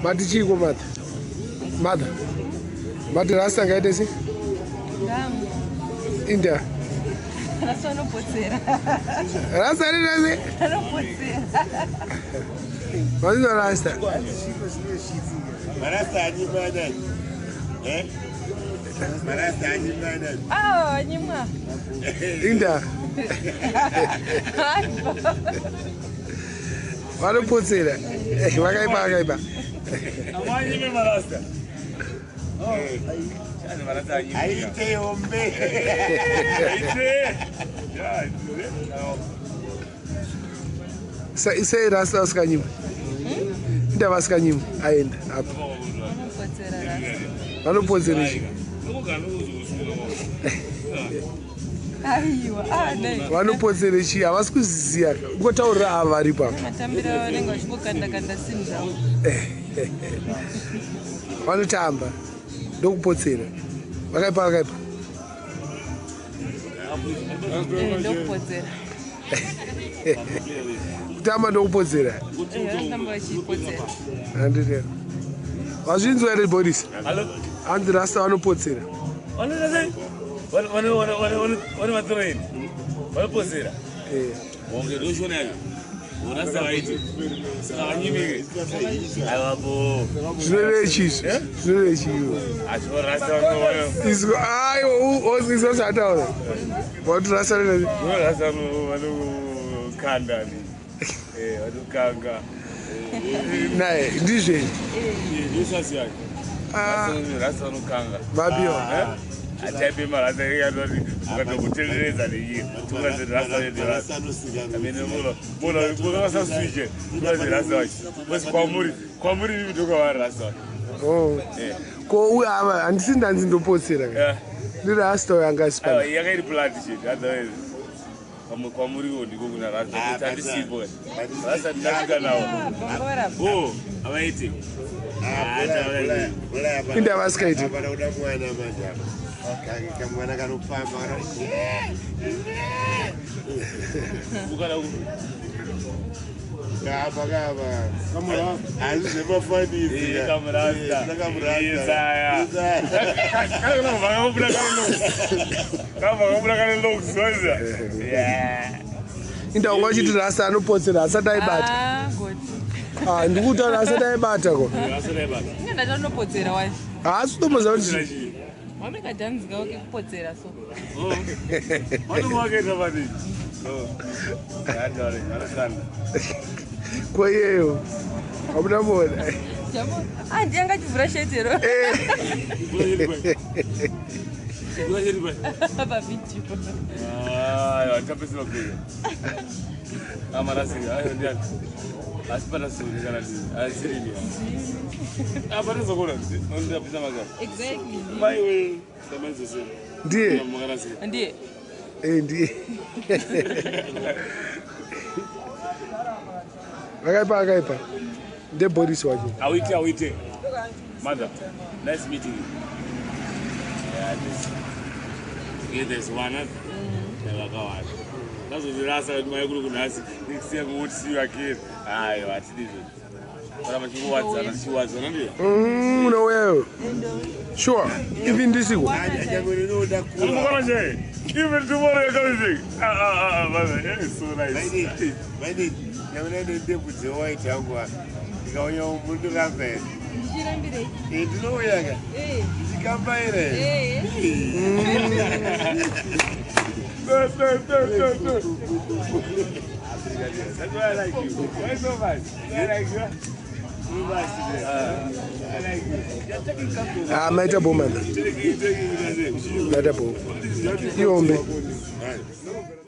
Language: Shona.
Mati chiiko mother? Mother. Mati rasta ngaite sei? India. Rasta anopotsera. Rasta ari rase? Anopotsera. Mazino rasta. Marasta anyimwa nani? Eh? Marasta anyimwa nani? Ah, anyimwa. Inda. Vanopotsera. Vakaipa vakaipa. Amanyime marasta. Aite hombe. Aite. Sei rasta vasikanyimwa? Inda vasikanyimwa aenda apa. Vanopotsera chi? Aiwa, ah, nei. Vanopotsera chi? Havasi kuziziya. Ungotaurira ava varipo apa. Matambiro avo vanenge vachingokanda kanda simu dzavo. Vanotamba ndokupotsera. Vakaipa vakaipa. Eh, ndokupotsera. Kutamba ndokupotsera. Eh, vanotamba vachipotsera. Handiti. Vazvinzwa here Boris? Hanzi rasta vanopotsera. Vane matrain vanopotsera. Eh. Onge ndoshona yacho. Rasta vaiti. Saka vanyimike. Aiwapo. Zvinoreva chii izvi? Zvinoreva chii iwe? Asi rasta vano. Izwa aiwa izwa zvataura. Vati rasta rina. Rasta vanokanda ni. Eh, vanokanga. Naye ndizve. Ndosasi yacho. Ah, Rasta vanokanga. vapiwa. Ataipe marasta ikatoti ukatokutenderedza neiyo. Tungazi rasta yedu rasta. Amene mula mula mula vasaswitche. Tungazi rasta wacho. Basi kwamuri kwamuri mimi ndokavari rasta wacho. Oh. Ko uyu ava handisi ndanzi ndopotsera ka. Eh. Ndi rasta uyu anga Aiwa asipana. yakairi plant chete otherwise pamwe kwamuriwo ndiko kuna rasta Ah, kuti handisipo. but- Rasta ndinasvika nawo. Ah, bongora. Oh, avaiti. Inda vasikaiti. Hapana kuda mwana manje apa. Kamwana kanopamba kana. Ukada ku Kapa kapa. Hazvi zvemafanisi. Eh, kamurasta. Kamurasta. Isaya. Kana vakabuda kane locks. Kana vakabuda kane locks waza. Yeah. Inda unga uchiti rasta anopotsera asati aibata. Ah, goti. Ah, ndikutaura asati aibata ko. Rasta raibata. Inge ndatonopotsera wacho. Haasi kutomboziva kuti Wameka dhanzi kavo kekupotsera so. Oh. Vano wakaita padii. Oh. Yataure, vanotanda. ko iyeyo. Hamuna muona. Jamo. Ah, ndiye angachivhura shetero. Kula chiri pai. Pavideo. Aiwa, tapesera kuya. Amarasi, ayo ndiani. Asi pana suri kana ndini. Asirini. Apa ndizokona. Ndapisa magara. Exactly. Mai we, samaizose. Ndiye. Makarasi. Ndiye. Eh, ndiye. Vakaipa vakaipa. NdeBoris wacho. Awite, awite. Mother, nice meeting you. Yeah, this. Yeah, there's one. Vakawanda. Ndazozvirasa kuti mai kuri kunhasi next year we won't see you again. Aiwa, hatidi izvozvo. Paramba tichiwadzana, tichiwadzana ndiyo. Unoweyo. Sure. Even ndisiko. Nyangwe ndinoda kura. Unokona che? Even tomorrow you're coming. Ah, ah, ah, mother, yeah, it's so nice. Maini, nyangwe ndine ndebvu dzewhite hangu apa. Ndikauya mundiramba here. Ndichirambirei. Eh, ndinouya ka. Eh. Ndichikambaira here. Eh. Go, go, go, go, go. That's why I like you. Why so much? I like you. So much today. I like you. You're taking couple. Ah, maita bo mother. Taking, taking, taking. Maita bo. Ihombe.